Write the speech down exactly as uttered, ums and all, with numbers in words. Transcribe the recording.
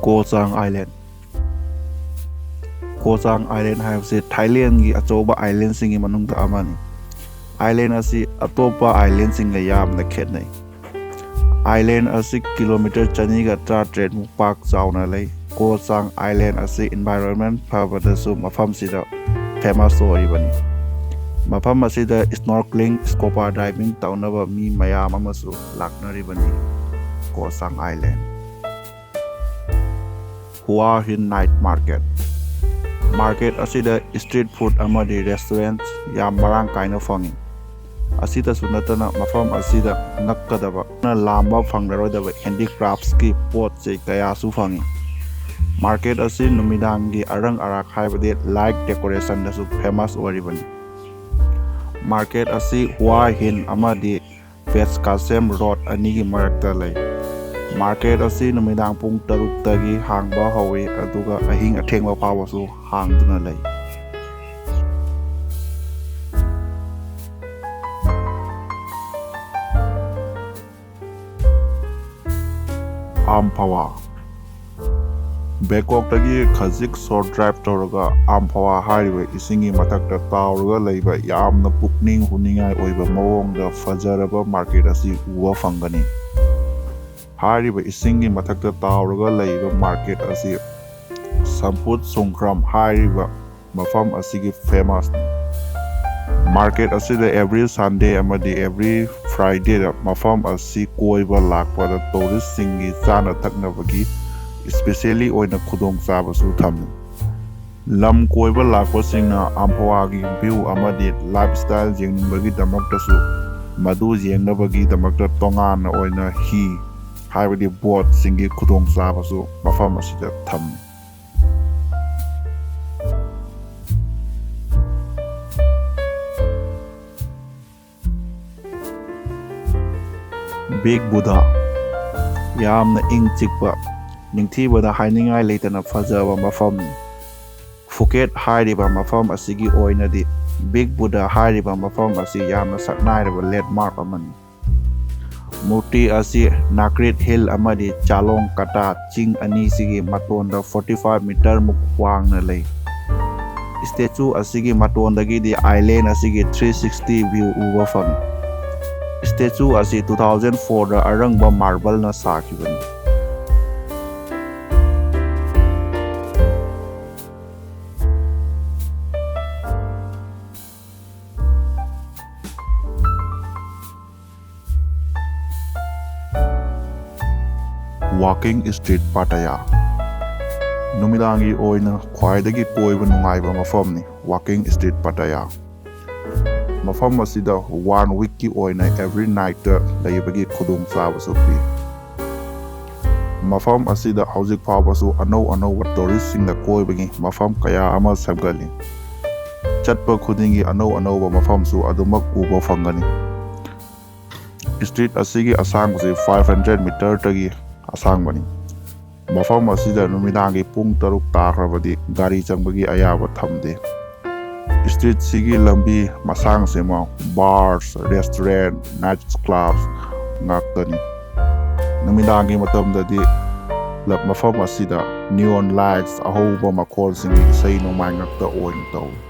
ꯀꯣ Chang island. ꯀꯣ Chang island ꯍꯥꯏꯕꯁꯤ ꯊꯥꯏꯂꯦꯟꯒꯤ ꯑꯆꯧꯕ ꯑꯥꯏꯂꯦꯟꯁꯤꯡꯒꯤ ꯃꯅꯨꯡꯗ ꯑꯃꯅꯤ꯫ ꯑꯥꯏꯂꯦꯟ ꯑꯁꯤ ꯑꯇꯣꯞꯄ ꯑꯥꯏꯂꯦꯟꯁꯤꯡꯒ ꯌꯥꯝꯅ ꯈꯦꯠꯅꯩ꯫ ꯑꯥꯏꯂꯦꯟ ꯑꯁꯤ ꯀꯤꯂꯣꯃꯤꯇꯔ ꯆꯅꯤꯒ ꯇꯔꯥꯇꯔꯦꯠꯃꯨꯛ ꯄꯥꯛ ꯆꯥꯎꯅ ꯂꯩ꯫ ꯀꯣ ꯆꯥꯡ ꯑꯥꯏꯂꯦꯟ ꯑꯁꯤ ꯏꯟꯚꯥꯏꯔꯣꯟꯃꯦꯟ ꯐꯕꯗꯁꯨ ꯃꯐꯝꯁꯤꯗ ꯐꯦꯃꯁ ꯑꯣꯏꯔꯤꯕꯅꯤ꯫ ꯃꯐꯝ ꯑꯁꯤꯗ ꯁ꯭ꯅꯣꯔꯀ꯭ꯂꯤꯡ, ꯁ꯭ꯀꯣꯕꯥ ꯗꯥꯏꯚꯤꯡ ꯇꯧꯅꯕ ꯃꯤ ꯃꯌꯥꯝ ꯑꯃꯁꯨ ꯂꯥꯛꯅꯔꯤꯕꯅꯤ꯫ Ko Chang island. Hua Hin night market. Market ꯑꯁꯤꯗ ꯁ꯭ꯇ꯭ꯔꯤꯠ ꯐꯨꯗ ꯑꯃꯗꯤ ꯔꯦꯁꯇꯨꯔꯦꯟꯠ ꯌꯥꯝ ꯃꯔꯥꯡ ꯀꯥꯏꯅ ꯐꯪꯏ꯫ ꯑꯁꯤꯗꯁꯨ ꯅꯠꯇꯅ ꯃꯐꯝ ꯑꯁꯤꯗ ꯉꯛꯀꯗꯕ, ꯂꯥꯝꯕ ꯐꯪꯂꯔꯣꯏꯗꯕ ꯍꯦꯟꯗꯤꯀ꯭ꯔꯥꯐꯠꯁꯀꯤ ꯄꯣꯠ ꯆꯩ ꯀꯌꯥꯁꯨ ꯐꯪꯏ꯫ ꯃꯥꯔꯀꯦꯠ ꯑꯁꯤ ꯅꯨꯃꯤꯗꯥꯡꯒꯤ ꯑꯔꯪ ꯑꯔꯥꯛ ꯍꯥꯏꯕꯗꯤ ꯂꯥꯏꯠ ꯗꯦꯀꯣꯔꯦꯁꯟꯗꯁꯨ ꯐꯦꯃꯁ ꯑꯣꯏꯔꯤꯕꯅꯤ꯫ ꯃꯥꯔꯀꯦꯠ ꯑꯁꯤ ꯍꯨꯋꯥ ꯍꯤꯟ ꯑꯃꯗꯤ ꯄꯦꯠꯁ ꯀꯥꯁꯦꯝ ꯔꯣꯗ ꯑꯅꯤꯒꯤ ꯃꯔꯛꯇ ꯂꯩ꯫ ꯃꯥꯔꯀꯦꯠ ꯑꯁꯤ ꯅꯨꯃꯤꯗꯥꯡ ꯄꯨꯡ ꯇꯔꯨꯛꯇꯒꯤ ꯍꯥꯡꯕ ꯍꯧꯏ, ꯑꯗꯨꯒ ꯑꯍꯤꯡ ꯑꯊꯦꯡꯕ ꯐꯥꯎꯕꯁꯨ ꯍꯥꯡꯗꯨꯅ ꯂꯩ꯫ ꯑꯝꯐꯥꯋꯥ꯫ ꯕꯦꯡꯀꯣꯛꯇꯒꯤ ꯈꯖꯤꯛ ꯁꯣꯔꯠ ꯗ꯭ꯔꯥꯏꯚ ꯇꯧꯔꯒ ꯑꯝꯐꯥꯋꯥ ꯍꯥꯏꯔꯤꯕ ꯏꯁꯤꯡꯒꯤ ꯃꯊꯛꯇ ꯇꯥꯎꯔꯒ ꯂꯩꯕ ꯌꯥꯝꯅ ꯄꯨꯛꯅꯤꯡ ꯍꯨꯅꯤꯡꯉꯥꯏ ꯑꯣꯏꯕ ꯃꯑꯣꯡꯗ ꯐꯖꯔꯕ ꯃꯥꯔꯀꯦꯠ ꯑꯁꯤ ꯎꯕ ꯐꯪꯒꯅꯤ꯫ ꯍꯥꯏꯔꯤꯕ ꯏꯁꯤꯡꯒꯤ ꯃꯊꯛꯇ ꯇꯥꯎꯔꯒ ꯂꯩꯕ ꯃꯥꯔꯀꯦꯠ ꯑꯁꯤ ꯁꯝꯄꯨꯠ ꯁꯨꯡꯈ꯭ꯔꯝ ꯍꯥꯏꯔꯤꯕ ꯃꯐꯝ ꯑꯁꯤꯒꯤ ꯐꯦꯃꯁꯅꯤ꯫ ꯃꯥꯔꯀꯦꯠ ꯑꯁꯤꯗ ꯑꯦꯚ꯭ꯔꯤ ꯁꯟꯗꯦ ꯑꯃꯗꯤ ꯑꯦꯚ꯭ꯔꯤ ꯐ꯭ꯔꯥꯏꯗꯦꯗ ꯃꯐꯝ ꯑꯁꯤ ꯀꯣꯏꯕ ꯂꯥꯛꯄꯗ ꯇꯨꯔꯤꯁꯁꯤꯡꯒꯤ ꯆꯥꯅ ꯊꯛꯅꯕꯒꯤ ꯏꯁꯄꯤꯁꯦꯜꯂꯤ ꯑꯣꯏꯅ ꯈꯨꯗꯣꯡꯆꯥꯕꯁꯨ ꯊꯝꯃꯤ꯫ ꯂꯝ ꯀꯣꯏꯕ ꯂꯥꯛꯄꯁꯤꯡꯅ ꯑꯝꯐꯥꯋꯥꯒꯤ ꯚ꯭ꯌꯨ ꯑꯃꯗꯤ ꯂꯥꯏꯐ ꯁ꯭ꯇꯥꯏꯜ ꯌꯦꯡꯅꯤꯡꯕꯒꯤꯗꯃꯛꯇꯁꯨ ꯃꯗꯨ ꯌꯦꯡꯅꯕꯒꯤꯗꯃꯛꯇ ꯇꯣꯉꯥꯟꯅ ꯑꯣꯏꯅ ꯍꯤ ꯍꯥꯏꯕꯗꯤ ꯕꯣꯠꯁꯤꯡꯒꯤ ꯈꯨꯗꯣꯡꯆꯥꯕꯁꯨ ꯃꯐꯝ ꯑꯁꯤꯗ ꯊꯝꯃꯤ꯫ ꯕꯤꯒ ꯕꯨꯙꯥ꯫ ꯌꯥꯝꯅ ꯏꯪ ꯆꯤꯛꯄ, ꯅꯤꯡꯊꯤꯕꯗ ꯍꯥꯏꯅꯤꯡꯉꯥꯏ ꯂꯩꯇꯅ ꯐꯖꯕ ꯃꯐꯝꯅꯤ꯫ ꯐꯨꯀꯦꯠ ꯍꯥꯏꯔꯤꯕ ꯃꯐꯝ ꯑꯁꯤꯒꯤ ꯑꯣꯏꯅꯗꯤ ꯕꯤꯒ ꯕꯨꯙꯥ ꯍꯥꯏꯔꯤꯕ ꯃꯐꯝ ꯑꯁꯤ ꯌꯥꯝꯅ ꯁꯛꯅꯥꯏꯔꯕ ꯂꯦꯟꯃꯥꯔꯛ ꯑꯃꯅꯤ꯫ ꯃꯨꯔꯇꯤ ꯑꯁꯤ ꯅꯥꯀ꯭ꯔꯤꯠ ꯍꯤꯜ ꯑꯃꯗꯤ ꯆꯥꯂꯣꯡ ꯀꯇꯥ ꯆꯤꯡ ꯑꯅꯤꯁꯤꯒꯤ ꯃꯇꯣꯟꯗ forty five meter ꯃꯨꯛ ꯋꯥꯡꯅ ꯂꯩ꯫ ꯁ꯭ꯇꯦꯆꯨ ꯑꯁꯤꯒꯤ ꯃꯇꯣꯟꯗꯒꯤꯗꯤ ꯑꯥꯏꯂꯦꯟ ꯑꯁꯤꯒꯤ three sixty view ꯎꯕ ꯐꯪꯏ꯫ ꯁ꯭ꯇꯦꯆꯨ ꯑꯁꯤ two thousand fourꯗ ꯑꯔꯪꯕ ꯃꯥꯔꯕꯜꯅ ꯁꯥꯈꯤꯕꯅꯤ꯫ Walking Street Pattaya. ꯅꯨꯃꯤꯗꯥꯡꯒꯤ ꯑꯣꯏꯅ ꯈ꯭ꯋꯥꯏꯗꯒꯤ ꯀꯣꯏꯕ ꯅꯨꯡꯉꯥꯏꯕ ꯃꯐꯝꯅꯤ Walking Street Pattaya꯫ ꯃꯐꯝ ꯑꯁꯤꯗ one weekꯀꯤ ꯑꯣꯏꯅ every nightꯇ ꯂꯩꯕꯒꯤ ꯈꯨꯗꯣꯡꯆꯥꯕꯁꯨ ꯄꯤ꯫ ꯃꯐꯝ ꯑꯁꯤꯗ ꯍꯧꯖꯤꯛ ꯐꯥꯎꯕꯁꯨ ꯑꯅꯧ ꯑꯅꯧꯕ touristꯁꯤꯡꯅ ꯀꯣꯏꯕꯒꯤ ꯃꯐꯝ ꯀꯌꯥ ꯑꯃ ꯁꯦꯝꯒꯠꯂꯤ꯫ ꯆꯠꯄ ꯈꯨꯗꯤꯡꯒꯤ ꯑꯅꯧ ꯑꯅꯧꯕ ꯃꯐꯝꯁꯨ ꯑꯗꯨꯃꯛ ꯎꯕ ꯐꯪꯒꯅꯤ꯫ Street ꯑꯁꯤꯒꯤ ꯑꯁꯥꯡꯕꯁꯤ five hundred meterꯗꯒꯤ ꯑꯁꯥꯡꯕꯅꯤ꯫ ꯃꯐꯝ ꯑꯁꯤꯗ ꯅꯨꯃꯤꯗꯥꯡꯒꯤ ꯄꯨꯡ ꯇꯔꯨꯛ ꯇꯥꯈ꯭ꯔꯕꯗꯤ ꯒꯥꯔꯤ ꯆꯪꯕꯒꯤ ꯑꯌꯥꯕ ꯊꯝꯗꯦ꯫ Streetꯁꯤꯒꯤ ꯂꯝꯕꯤ ꯃꯁꯥꯡꯁꯤꯃ bars, restaurant, night clubs ꯉꯥꯛꯇꯅꯤ꯫ ꯅꯨꯃꯤꯗꯥꯡꯒꯤ ꯃꯇꯝꯗꯗꯤ ꯂ-, ꯃꯐꯝ ꯑꯁꯤꯗ neon lights, ꯑꯍꯧꯕ ꯃꯈꯣꯜꯁꯤꯡꯒꯤ ꯏꯁꯩ ꯅꯣꯡꯃꯥꯏ ꯉꯥꯛꯇ ꯑꯣꯏꯅ ꯇꯧꯏ꯫